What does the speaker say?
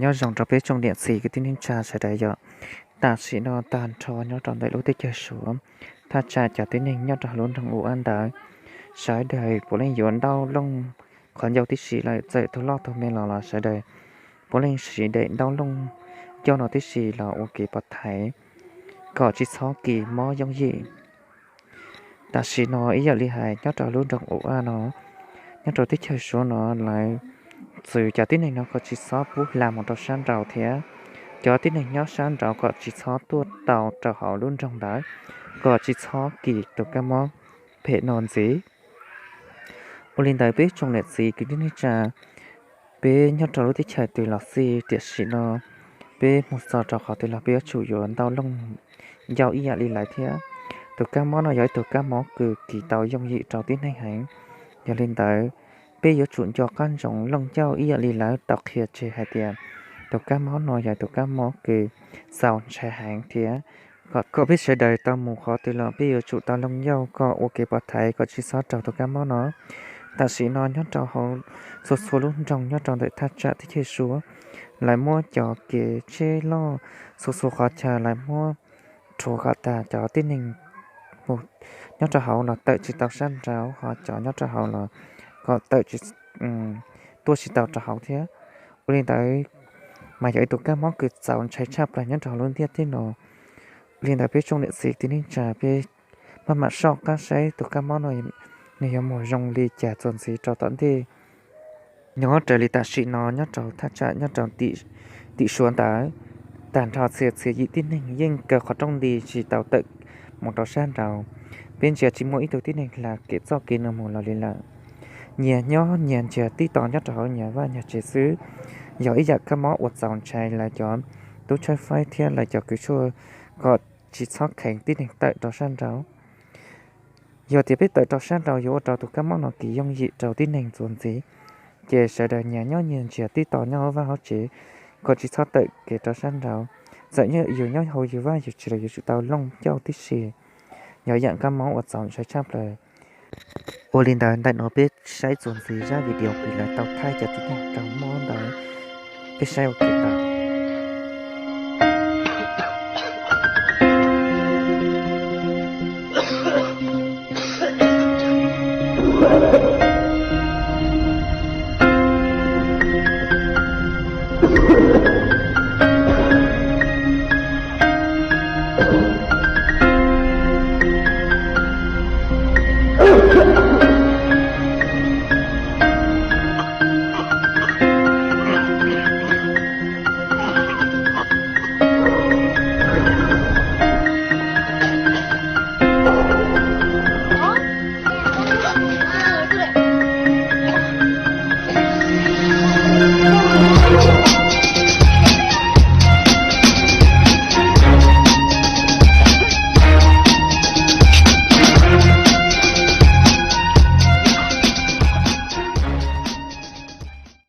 Nyob zoo rau peb tsoom niam txiv kwv tij neej tsa sawv daws yom. Tam sim no tag nrho nyob rau ntawm lub teb chaws Suav, thaj tsam cov tib neeg nyob rau hauv lub nroog U Ab ntawd, sawv daws puav leej yuav ntaub looj qhov ncauj tib si lawm, txawm tus loj tus me los los sawv daws puav leej siv daim ntaub looj ncauj no tib si los ua kev pov thaiv kom tsis txhob kis mob yooj yim. Tam sim no ib yam li hais nyob rau lub nroog U Ab no, nyob rau teb chaws Suav no, lawv txwv cov tib neeg no kom tsis txhob pub hla mus rau sab nraud thiab. Cov tib neeg nyob sab nraud kom tsis txhob tuaj tau rau hauv lub nroog ntawd, kom tsis txhob kis tus kab mob phem no ntxiv. Ua li ntawd peb tsoom niam txiv kwv tij neej tsa, peb nyob rau lub teb chaws twg los xij, tiam sim no peb mus txog rau qhov twg los peb yuav tsum yuav ntaub looj ncauj ib yam li lawv thiab. Tus kab mob no yog ib tug kab mob kws kis tau yooj yim rau tib neeg heev. Yog li ntawd, peb yuav tsum nco qab ntsoov looj ncauj ib yam li lawv tau qhia tseg hais tias tus kab mob no yog tus kab mob kws txaus ntshai heev thiab. Kom peb sawv daws tau mus qhov twg los peb yuav tsum tau looj ncauj kom ua kev pov thaiv kom tsis txhob raug tus kab mob no. Tam sim no nyob rau hauv txhua txhua lub nroog nyob rau ntawm thaj tsam teb chaws Suav, lawv muab cov kev tsheb loj txhua txhua qhov chaw lawv muab rhuav kom tas, cov tib neeg nyob rau hauv los tawm tsis tau sab nraud, ho cov nyob rau hauv los kom tawm tsis, tuaj tsis tau rau hauv thiab. Ua li ntawd mas yog ib tug kab mob kws txaus ntshai tshaj plaws nyob rau hauv lub ntiaj teb no. Ua li ntawd peb tsoom niam txiv kwv tij neej tsa, peb maj mam soj qab saib tus kab mob no nws yuav mus zoo li cas txuas ntxiv rau tom ntej. Nyob raws li tam sim no nyob rau thaj tsam nyob rau tim Suav ntawd, tag nrho txhia txhia yim tib neeg yeej kaw qhov rooj nti tsis tau tawm mus rau sab nraud. Peb ntsia tsis muaj ib tug tib neeg hla kev txoj kev no mus los li lawm. Nyias nyob nyias ntsiag tib to nyob rau hauv nyias vaj nyias tsev xwb. Yog ib yam kab mob uas txaus ntshai, lawv cov tub tshawb faib thiab lawv cov kws tshuaj kom tsis txhob kheev tib neeg tawm rau sab nraud. Yog tias peb tawm rau sab nraud yuav ua rau tus kab mob no kis yooj yim rau tib neeg txuas ntxiv. Ces sawv daws nyias nyob nyias ntsiag tib to nyob hauv vaj hauv tsev, kom tsis txhob tawm kev rau sab nraud. Txawm yus nyob hauv yus vaj yus tsev los yuav tsum tau looj ncauj tib si. Yog ib yam kab mob uas txaus ntshai tshaj plaws. Ua li ntawd ntawm no peb saib txuas ntxiv zaj video kws lawv tau thaij cov tib neeg raug mob ntawd, peb saib ua ke tau.